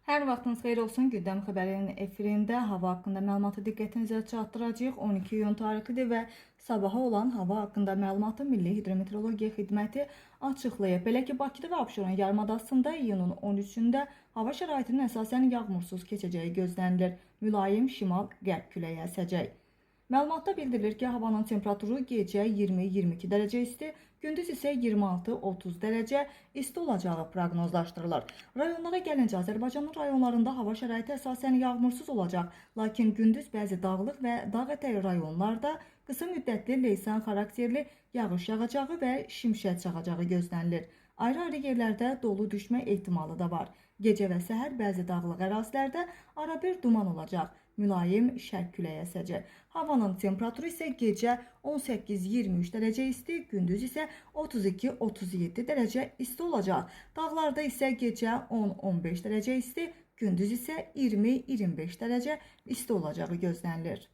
Hər vaxtınız xeyir olsun. Gündəm xəbərinin efirində hava haqqında məlumatı diqqətinizə çatdıracağıq. 12 iyun tarixlidir və sabaha olan hava haqqında məlumatı Milli Hidrometeorologiya Xidməti açıqlayıb. Belə ki, Bakıda və Abşeron yarımadasında iyunun 13-də hava şəraitinin əsasən yağmursuz keçəcəyi gözlənilir. Mülayim şimal-qərb küləyi əsəcək. Məlumatda bildirilir ki, havanın temperaturu gecə 20-22 dərəcə isti, gündüz isə 26-30 dərəcə isti olacağı proqnozlaşdırılır. Rayonlara gəlincə, Azərbaycanın rayonlarında hava şəraiti əsasən yağmursuz olacaq, lakin gündüz bəzi dağlıq və dağ ətəyi rayonlarda qısa müddətli leysan xarakterli yağış yağacağı və şimşək çaxacağı gözlənilir. Ayrı-ayrı yerlərdə dolu düşmə ehtimalı da var. Gecə və səhər bəzi dağlıq ərazilərdə arabir duman olacaq. Mülayim şərq küləyi əsəcək. Havanın temperaturu isə gecə 18-23 dərəcə isti, gündüz isə 32-37 dərəcə isti olacaq. Dağlarda isə gecə 10-15 dərəcə isti, gündüz isə 20-25 dərəcə isti olacağı gözlənilir.